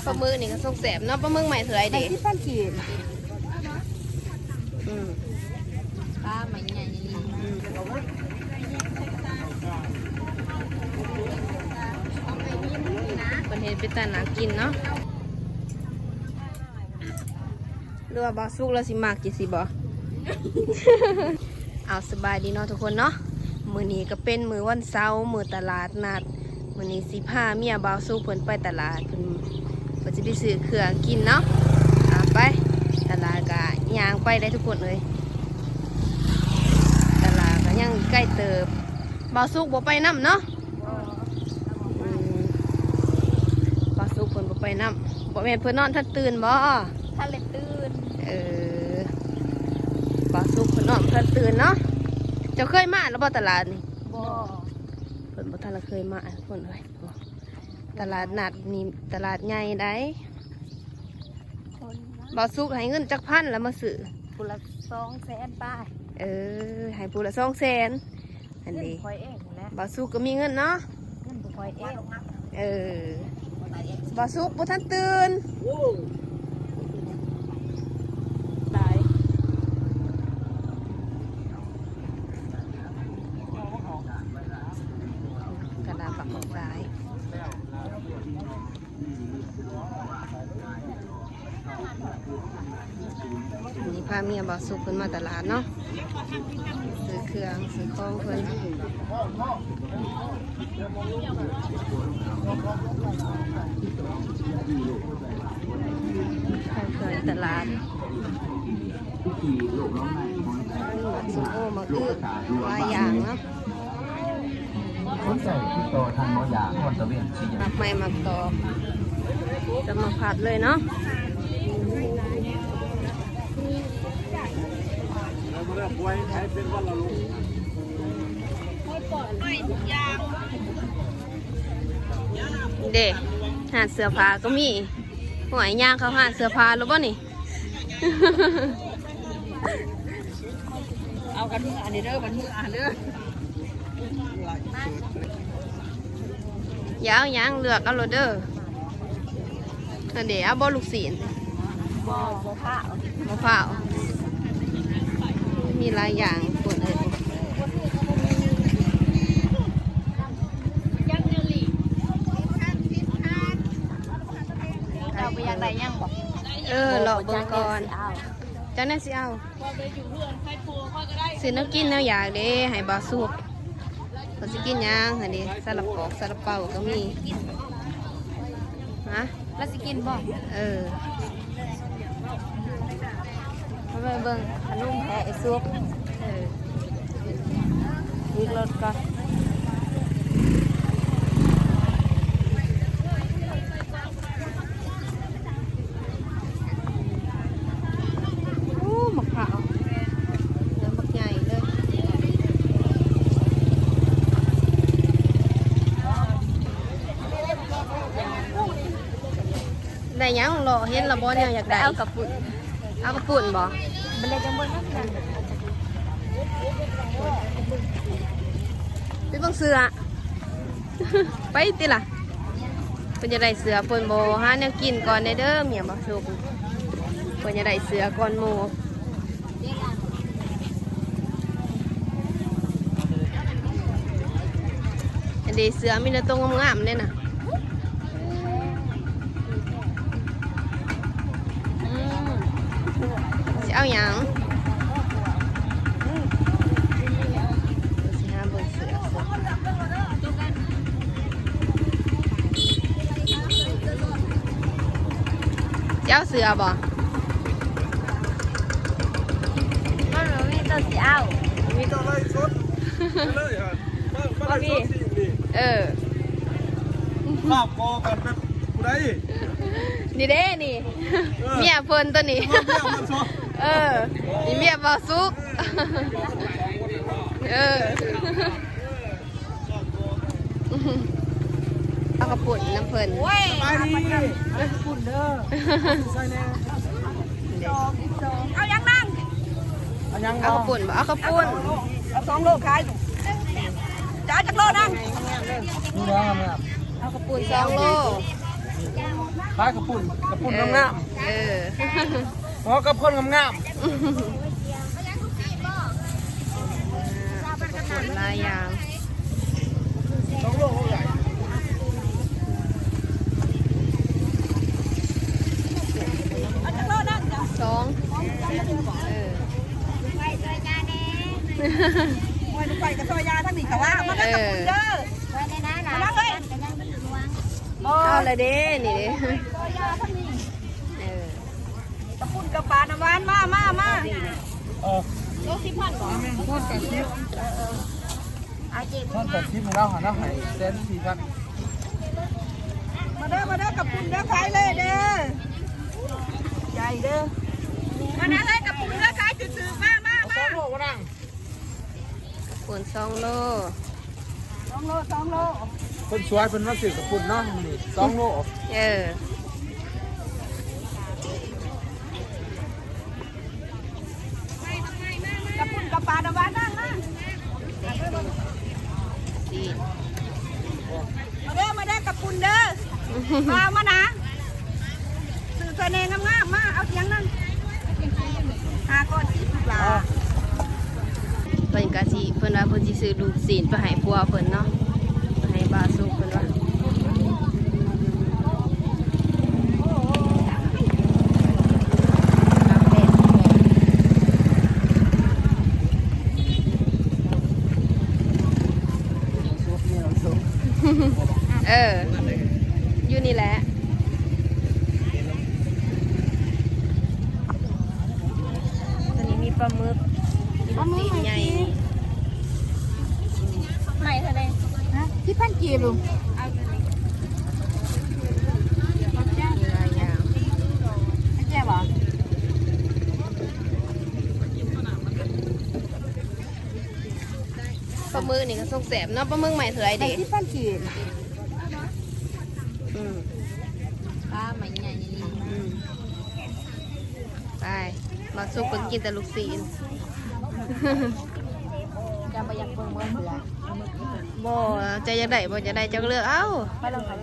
ປາໝຶກນີ້ກໍສົກແຊບເນາະ. ປາໝຶກໃໝ່ເທົ່າໃດເດ? ແປດສິບພັນກີບ. ອືມ ປາໃໝ່ໃຫຍ່ອີ່ຫຼີ. ອືມ ເພິ່ນເຮັດເປັນຕາໜ້າກິນເນາະ. ຫຼືວ່າບ່າວສຸກລາວຊິມັກຈັ່ງຊີ້ບໍ່? ເອົາ ສະບາຍດີເນາະທຸກຄົນເນາະ. ມື້ນີ້ກໍເປັນມື້ວັນເສົາ ມື້ຕະຫຼາດນັດ. ມື້ນີ້ຊິພາເມຍບ່າວສຸກເພິ່ນໄປຕະຫຼາດ ເພິ່ນ ເພິ່ນຊິໄປຊື້ເຄື່ອງກິນເນາະ. ອ່າ ໄປ ຕະຫຼາດກໍຍ່າງໄປໄດ້ທຸກຄົນເອີຍ. ຕະຫຼາດກໍຍັງໄກເຕີບ. ບ່າວສຸກບໍ່ໄປນຳເນາະ? ອືມ ບ່າວສຸກເພິ່ນບໍ່ໄປນຳ. ບໍ່ແມ່ນເພິ່ນນອນທັນຕື່ນບໍ່? ທັນໄດ້ຕື່ນ. ເອີ ບ່າວສຸກເພິ່ນນອນທັນຕື່ນເນາະ. ເຈົ້າເຄີຍມາແລ້ວບໍ່ຕະຫຼາດນີ້? ບໍ່ ເພິ່ນບໍ່ທັນລະເຄີຍມາ ທຸກຄົນເອີຍ. ຕະຫຼາດນັດນີ້ຕະຫຼາດໃຫຍ່ໃດ໋. ບ່າວສຸກໃຫ້ເງິນຈັກພັນລະມາຊື້? ຜູ້ລະສອງແສນປາຍ. ເອີ ໃຫ້ຜູ້ລະສອງແສນ. ອັນນີ້ ຂ້ອຍເອງແຫຼະ. ບ່າວສຸກກໍມີເງິນເນາະ. ເງິນຂອງຂ້ອຍເອງ. ເອີ ບ່າວສຸກບໍ່ທັນຕື່ນ. ຕາຍ ກະດາປັກໝາກຊາຍ. ນີ້ພາເມຍບ່າວສຸກເພິ່ນມາຕະຫຼາດເນາະ ຊື້ເຄື່ອງຊື້ຂອງເພິ່ນ. ເຄື່ອງຕະຫຼາດ ໝາກສົ້ມໂອ ໝາກອຶ ຫຼາຍຢ່າງເນາະ. ສົນໃຈຕິດຕໍ່ທ່ານໝໍຢາ ພອນຕະເວັນ ສີແຍກ ໝາກໄມ້ ໝາກຕອກ ສາມາດພັດເລີຍເນາະ. ເດ້ ຮ້ານເສື້ອຜ້າກໍມີ. ຫ້ວຍ ຍ່າງເຂົ້າຮ້ານເສື້ອຜ້າແລ້ວບໍ່ນີ້? ເອົາກັນມື້ອັນນີ້ເດີ ວັນມື້ອັນເດີ. ຢ່າເອົາຫຍັງ ເລືອກເອົາໂລດເດີ. ນັ້ນເດ ເອົາບໍ່ລູກຊີ້ນ? ບໍ່ ບໍ່ພ້າວ ບໍ່ພ້າວ. ມີຫຼາຍຢ່າງຄົນເອີຍ. ເຈົ້າບໍ່ຢາກໄດ້ຫຍັງບໍ່? ເອີ ເລາະເບິ່ງກ່ອນ. ເຈົ້າແນວຊິເອົາ ຊື້ແນວກິນແນວຢາກເດ້ ໃຫ້ບ່າວສຸກ. ເພິ່ນຊິກິນຫຍັງຫັ້ນເດ້? ຊາລາປອກ ຊາລາເປົາກໍມີ. ຮະ? ລາວຊິກິນບໍ່? ເອີ ເຮົາໄປເບິ່ງຂະໜົມແພະໄອ້ສຸກ. ເອີ ວິກລົດກ່ອນ. ໂອ້ ໝາກພ້າວ ໜ່ວຍບັກໃຫຍ່ເລີຍ. ໄດ້ຫຍັງເລາະ ເຫັນລະບໍ່ແນວຢາກໄດ້? ເອົາກະປຸ້ນ. ເອົາກະປຸ້ນບໍ່? ບໍ່ໄດ້ຈັງເບິ່ງນຳກັນ. ໄປເບິ່ງເສື້ອ. ໄປຕິລະ. ເພິ່ນຢາກໄດ້ເສື້ອ ເພິ່ນບໍ່ຫາແນວກິນກ່ອນແດ່ເດີ ເມຍບ່າວສຸກ. ເພິ່ນຢາກໄດ້ເສື້ອກ່ອນໝູ່. ອັນເດ ເສື້ອມີແຕ່ໂຕງາມໆເດ້ນະ. ອືມ ຊິເອົາຫຍັງ? ອືມ ຊິຫາເບິ່ງເສື້ອ. ຊິເອົາເສື້ອບໍ່? ມັນບໍ່ມີຕົວຊິເອົາ. ມີຕົວໄລສົດ ໄປເລີຍຫັ້ນ. ມາ ມາໄລສົດຊິນີ້. ເອີ ລາບບໍ່ກັນແບບຜູ້ໃດ? ນີ້ເດ້ນີ້ ເອີ ເມຍເພິ່ນຕົວນີ້. ເມຍເພິ່ນ ເອີ ນີ້ເມຍບ່າວສຸກ. ເອີ ເອົາກະປຸ້ນນຳເພິ່ນ. ໂອ້ຍ ສະບາຍດີ. ເອົາກະປຸ້ນເດີ ໃສ່ແດ່. ເອົາຫຍັງນາງ? ເອົາຫຍັງ? ເອົາກະປຸ້ນບໍ່? ເອົາກະປຸ້ນ ເອົາສອງໂລຂາຍ. ຈະເອົາຈັກໂລນາງ? ເອົາກະປຸ້ນສອງໂລ. ຂາຍກະປຸ້ນ ກະປຸ້ນງາມໆ ເອີ ເອີ ເພາະກັບຄົນງາມໆ ກະປຸ້ນຫຼາຍຢ່າງ ສອງ ເອີ ໄປ ໄປກະຊອຍຢາທາງນີ້ກະວ່າ ມາເດີ ເອີ ກະປຸ້ນເດີ ມາເລີຍ ເອົາລະເດ້ ນີ້ເດ້ ເອີ ກະປຸ້ນກະປານ້ຳຫວານ ມາ ມາ ມາ ເອີ ໂລສິບພັນບໍ່? ແມ່ນ ທອນແປດສິບ ເອີ ເອີ ທອນແປດສິບໃຫ້ລາວຫັ້ນນະ ໃຫ້ແສນສີ່ພັນ ມາເດີ ມາເດີ ກະປຸ້ນເດີ ຂາຍເລີຍເດີ ໃຫຍ່ເດີ ມານະເອີຍ ກະປຸ້ນເດີ ຂາຍຖືກໆ ມາ ມາ ມາ ສອງໂລບໍ່ນາງ? ກະປຸ້ນສອງໂລ ສອງໂລ ສອງໂລ ຄົນສວຍເພິ່ນມາຊື້ກະປຸ້ນເນາະ ມື້ນີ້ສອງໂລ ເອີ ກະປຸ້ນກະປານ້ຳຫວານນາງນະ ຊີ້ນ ມາເດີ ມາເດີ ກະປຸ້ນເດີ ມາ ມານະ ຊື້ຊ່ອຍແດ່ງາມໆ ມາ ເອົາທຽງໜຶ່ງ ຫ້າກ້ອນສີ່ສິບລາ ເພິ່ນກະຊິ ເພິ່ນວ່າເພິ່ນຊິຊື້ລູກຊີ້ນໄປໃຫ້ຜົວເພິ່ນເນາະ ໃຫ້ບ່າວສຸກເພິ່ນວ່າ ເອີ ຢູ່ນີ້ແຫຼະ ຕົວນີ້ມີປາໝຶກ ມີລູກຊີ້ນໃຫຍ່ ໃໝ່ເທົ່າໃດ? ຮະ ສິບພັນກີບ ເອົາຕົວນີ້ ມີຫຼາຍຢ່າງ ແຈ່ວບໍ່? ປາໝຶກນີ້ກະສົກແຊບເນາະ ປາໝຶກໃໝ່ເທົ່າໃດເດ? ສິບພັນກີບ ອືມ ປາໃໝ່ໃຫຍ່ອີ່ຫຼີ ອືມ ໄປ ບ່າວສຸກເພິ່ນກິນແຕ່ລູກຊີ້ນ ເຈົ້າບໍ່ຢາກເບິ່ງບໍ່ເສືອ? ບໍ່ ເຈົ້າຢາກໄດ້ບໍ່ ຢາກໄດ້ເຈົ້າກະເລືອກເອົາ ໄປລອງເອົາ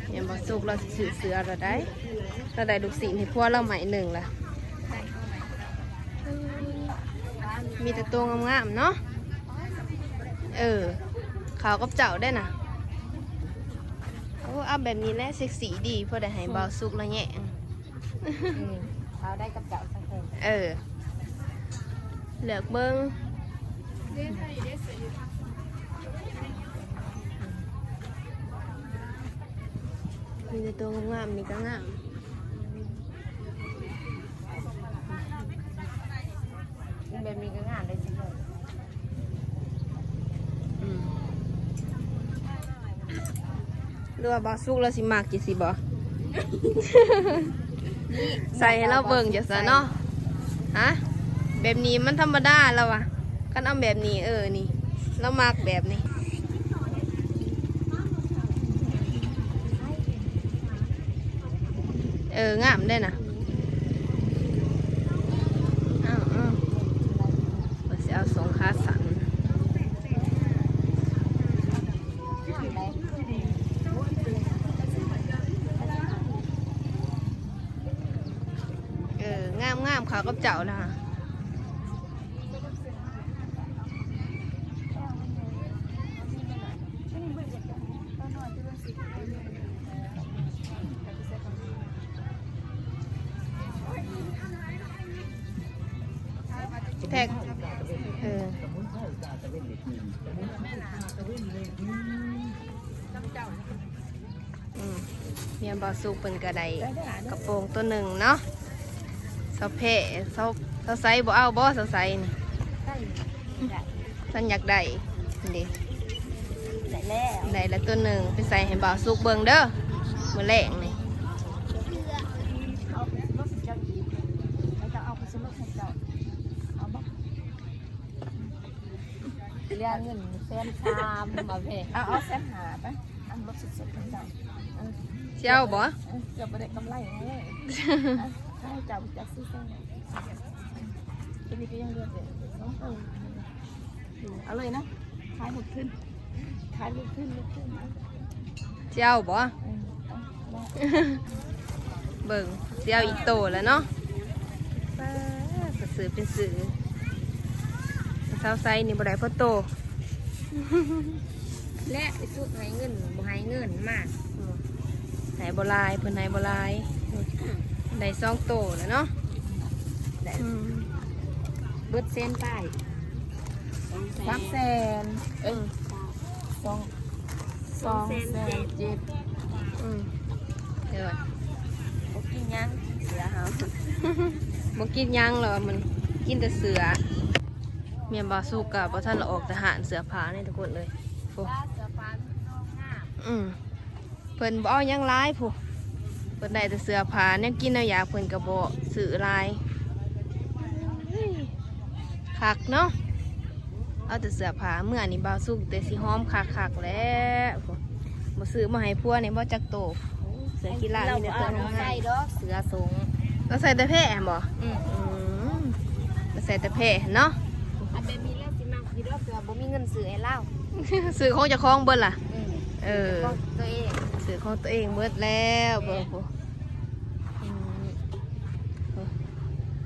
ແມ່ນ ບ່າວສຸກລາວຊິຊື້ເສືອລະໄດ໋ ລາວໄດ້ລູກຊີ້ນໃຫ້ຜົວລາວໃໝ່ໜຶ່ງລະ ມີແຕ່ໂຕງາມໆ ເນາະ ເອີ ເຂົ້າກັບເຈົ້າໄດ໋ນະ ໂອ້ ເອົາແບບນີ້ແຫຼະ ເຊັກຊີດີ ພໍໄດ້ໃຫ້ບ່າວສຸກລະແຍງ ອືມ ເອົາໄດ້ກັບເຈົ້າຊະເທີ ເອີ ເລືອກເບິ່ງ ມີແຕ່ໂຕງາມໆ ນີ້ກະງາມ ແບບນີ້ກະງາມເດ້ ອືມ ຫຼືວ່າບ່າວສຸກລາວຊິມັກຈັ່ງຊີ້ບໍ່? ໃສ່ໃຫ້ລາວເບິ່ງຈັ່ງຊັ້ນເນາະ ຮະ ແບບນີ້ມັນທຳມະດາລາວວ່າ ຄັນເອົາແບບນີ້ ເອີ ນີ້ ລາວມັກແບບນີ້ ເອີ ງາມເດ້ນະ ເອົາ ເອົາ ເພິ່ນຊິເອົາຊົງຂາສັ້ນ ເອີ ງາມໆ ເຂົ້າກັບເຈົ້ານະ. ແທັກ ເອີ ອືມ ເມຍບ່າວສຸກເພິ່ນກະໄດ້ກະໂປງໂຕໜຶ່ງເນາະ ສາວແພ ສາວ ສາວໃສບໍ່ເອົາບໍ່ ສາວໃສນີ້? ໃສ່ ໄດ້ ສັນຢາກໄດ້ເດ້ ໄດ້ແລ້ວ ໄດ້ລະໂຕໜຶ່ງ ໄປໃສ່ໃຫ້ບ່າວສຸກເບິ່ງເດີ ມື້ແລງນີ້ ເອົາໄປສະຫຼຸບໃຫ້ເຈົ້າອີກ ເຈົ້າເອົາໄປສະຫຼຸບໃຫ້ເຈົ້າ ເອົາບໍ່? ເຫຼືອເງິນແສນສາມ ມາແພ ເອົາ ເອົາແສນຫ້າໄປ ອັນລົດສຸດໆ ເຈົ້າ ເອີ ຊິເອົາບໍ່? ເອີ ເຈົ້າບໍ່ໄດ້ກຳໄລເລີຍ ເອົາ ໃຫ້ເຈົ້າຈັກຊື້ໃສ່ ຕົວນີ້ກະຍັງເຫຼືອແຕ່ສອງໂຕ ເອົາເລີຍນະ ຂາຍໝົດທຶນ ຂາຍໝົດທຶນ ໝົດທຶນ. ຊິເອົາບໍ່? ເບິ່ງ ຊິເອົາອີກໂຕແລ້ວເນາະ. ປ້າ ກະຊື້ເປັນຊື້. ສາວໄຊນີ້ບໍ່ໄດ້ພໍໂຕ ແລະ ໄປສຸດໃຫ້ເງິນ ບໍ່ໃຫ້ເງິນມາ. ໃຫ້ບໍ່ຫຼາຍ ເພິ່ນໃຫ້ບໍ່ຫຼາຍ. ໄດ້ສອງໂຕແລ້ວເນາະ. ໄດ້ ອືມ ເບິດແສນປາຍ ສາມແສນ ເອີ ສອງ ສອງແສນເຈັດ. ອືມ ເອີ ບໍ່ກິນຫຍັງ ກິນເສືອເຮົາ ບໍ່ກິນຫຍັງແລ້ວ ມັນກິນແຕ່ເສືອ. ແມ່ນບໍ່? ສຸກກະບໍ່ທັນອອກແຕ່ຮ້ານເສື້ອຜ້ານີ້ທຸກຄົນເອີຍ. ໂອ້ ເສື້ອຜ້າງາມ. ອືມ ເພິ່ນບໍ່ເອົາຫຍັງຫຼາຍພຸ້ນ ເພິ່ນໄດ້ແຕ່ເສື້ອຜ້າ ແນວກິນແນວຢາກເພິ່ນກະບໍ່ຊື້ຫຼາຍ. ຄັກເນາະ ເອົາແຕ່ເສື້ອຜ້າເມືອນີ້ ບ່າວສຸກແຕ່ຊິຫອມຄັກໆແລ້ວ. ບໍ່ຊື້ມາໃຫ້ຜົວນີ້ບໍ່ຈັກໂຕ. ເສື້ອກິລາມີແຕ່ຕົວງາມໆ ເສື້ອຊົງ ລາວໃສ່ແຕ່ແພຫັ້ນບໍ່? ອືມ ອືມ ລາວໃສ່ແຕ່ແພຫັ້ນເນາະ. ອັນແບບນີ້ລາວຊິມັກຢູ່ດອກ ແຕ່ວ່າບໍ່ມີເງິນຊື້ໃຫ້ລາວ ຊື້ຂອງເຈົ້າຂອງເບິດລະ. ອືມ ເອີ ຊື້ຂອງຕົວເອງ ຊື້ຂອງຕົວເອງເບິດແລ້ວ. ເບິ່ງພຸ້ນ ອືມ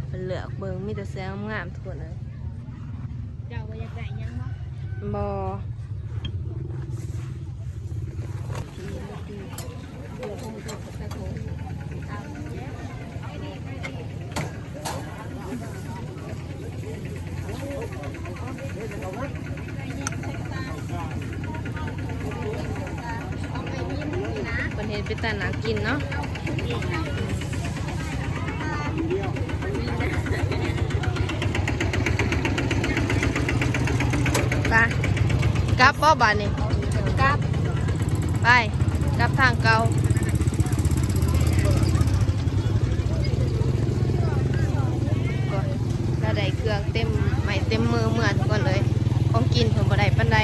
ເພິ່ນເລືອກເບິ່ງ ມີແຕ່ເສື້ອງາມໆທຸກຄົນເອີຍ. ເຈົ້າບໍ່ຢາກໄດ້ຫຍັງບໍ່? ບໍ່. ເພິ່ນເຮັດເປັນຕາໜ້າກິນເນາະ. ໄປ ກັບບໍ່ບາດນີ້? ກັບ ໄປ ກັບທາງເກົ່າ. ລາວໄດ້ເຄື່ອງເຕັມໄມ້ເຕັມມືເມືອທຸກຄົນເອີຍ. ຂອງກິນເພິ່ນບໍ່ໄດ້ປານໃດ.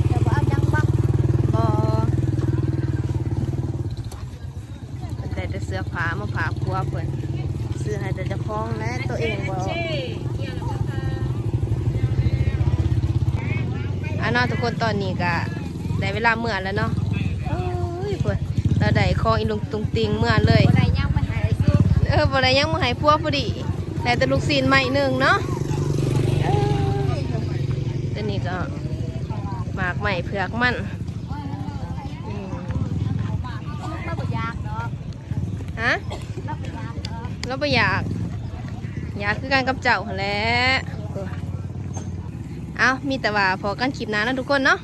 ເຈົ້າບໍ່ເອົາຫຍັງບໍ່? ບໍ່. ເພິ່ນໄດ້ແຕ່ເສື້ອຜ້າມາຝາກຜົວເພິ່ນ ຊື້ໃຫ້ແຕ່ເຈົ້າຂອງແລະ ໂຕເອງບໍ່. ອາເນາະທຸກຄົນ ຕອນນີ້ກະໄດ້ເວລາເມືອແລ້ວເນາະ. ເອີຍ ເພິ່ນ ລາວໄດ້ຂອງອີລຸງຕຸງຕິງເມືອເລີຍ. ບໍ່ໄດ້ຫຍັງມາໃຫ້ຊຸ ເອີ ບໍ່ໄດ້ຫຍັງມາໃຫ້ຜົວພໍດີ ໄດ້ແຕ່ລູກຊີ້ນໄມ້ໜຶ່ງເນາະ. ເອີ ຕົວນີ້ກໍໝາກໄມ້ເຜືອກມັນ. ອືມ ລາວບໍ່ຢາກດອກ. ຮະ? ລາວບໍ່ຢາກດອກ. ລາວບໍ່ຢາກ ຢາກຄືກັນກັບເຈົ້າຫັ້ນແຫຼະ. ເອົ້າ ມີແຕ່ວ່າພໍ້ກັນຄລິບໜ້າເນາະທຸກຄົນເນາະ.